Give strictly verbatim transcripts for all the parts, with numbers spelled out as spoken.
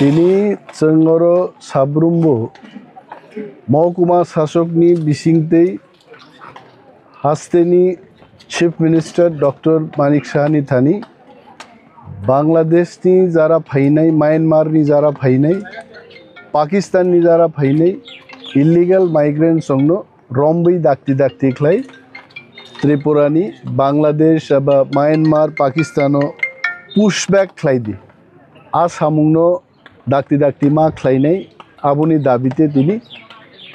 Tini chwng oro sabrumbo mohkuma sasokni bisingtwi hasteni Chief Minister Doctor Manik Sahani thani Bangladeshni jara phainai, Myanmarni jara phainai, Pakistanni jara phainai illegal migrants rokno romwi dakti dakti khlai Tripurani Bangladesh eba Myanmar, Pakistano pushback khlai di. A samungno dakti dakti ma khlainai, aboni dabite tini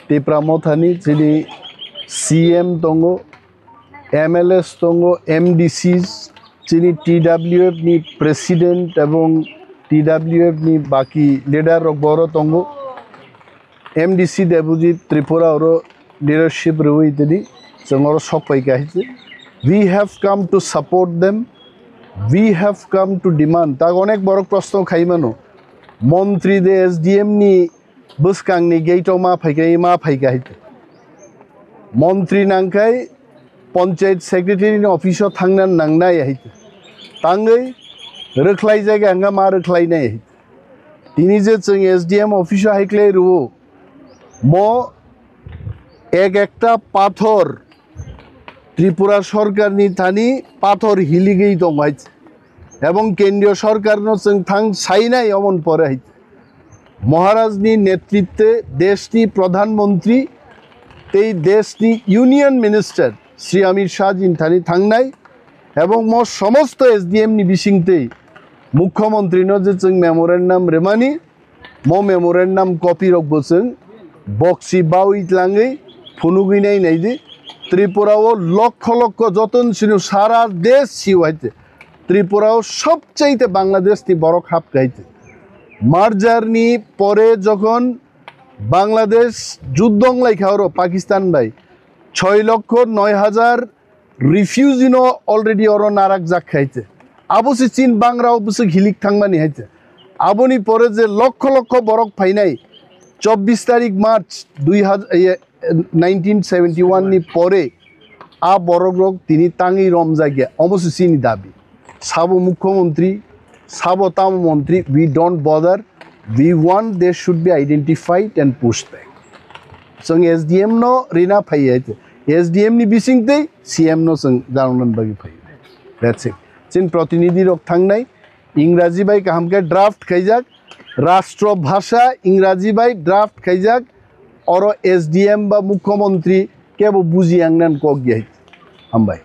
Tipra Mothani chini C M tongo, M L As tongo, M D Cs, chini T W F ni president ebong T W F ni baki leader rok boro tongo. M D C Debojit Tripura oro leadership rwi tini chwng oro sok pai kha hai se. We have come to support them. We have come to demand. Tak onek borok proshno khai mano. Montri de S D M ni bwskangni gate o ma phaikha, ma phaikha hai. Montri nangkhai panchayat secretary ni office o thangna nangnai hai. Tangwi rwkhlai jaga hwnga ma rwkhlainai hai. Tini je chwng S D M office o hai khlai rwo, mo ek ekta pathor Tripura sorkarni thani pathor hiligwi tongo hai. Ebong kendriyo sorkarno chwng thang sainai omon pore hai. Maharajni netritwe deshni pradhan mantri tei deshni union minister Shri Amit Shah jin thani thangnai ebong mo somosto S D M ni bisingtwi mukhyamantri no je chwng memorandum rwmani, mo memorandum copy rok bo chwng boksi bawi tlangwi phunugwi nai nai di. Tripura o lokho lokho joton sino sara desh siu hai te. Tripura o sobchaite Bangladesh ni borok hap khai te. Merger ni pore jokhon Bangladesh juddho wng lai kha oro Pakistan bai, choi lokho noi hajar refugee no already oro narak jak khai te. Abo se chin bangra o bwswk hilik thangmani hai te. Aboni pore je lokho lokho borok phainai chobbish tarik March dui hajar, eh, nineteen seventy one ni pore a borok rok tini tangwi romjak ya, omo se chini dabi. Sabo mukhyamantri, sabo tamo mantri, we don't bother. We want they should be identified and pushed back. Chwng S D M no rina phai hai te. S D M ni bisingtwi C M no chwng janoknani bagwi phai. That's it. Chini protinidhi rok thangnai Ingraji bai kaham khe draft khaijak, rashtra bhasha Ingraji bai draft khaijak, oro S D M ba mukhyamantri kebo buji yang nan kok ya hai. Hambai.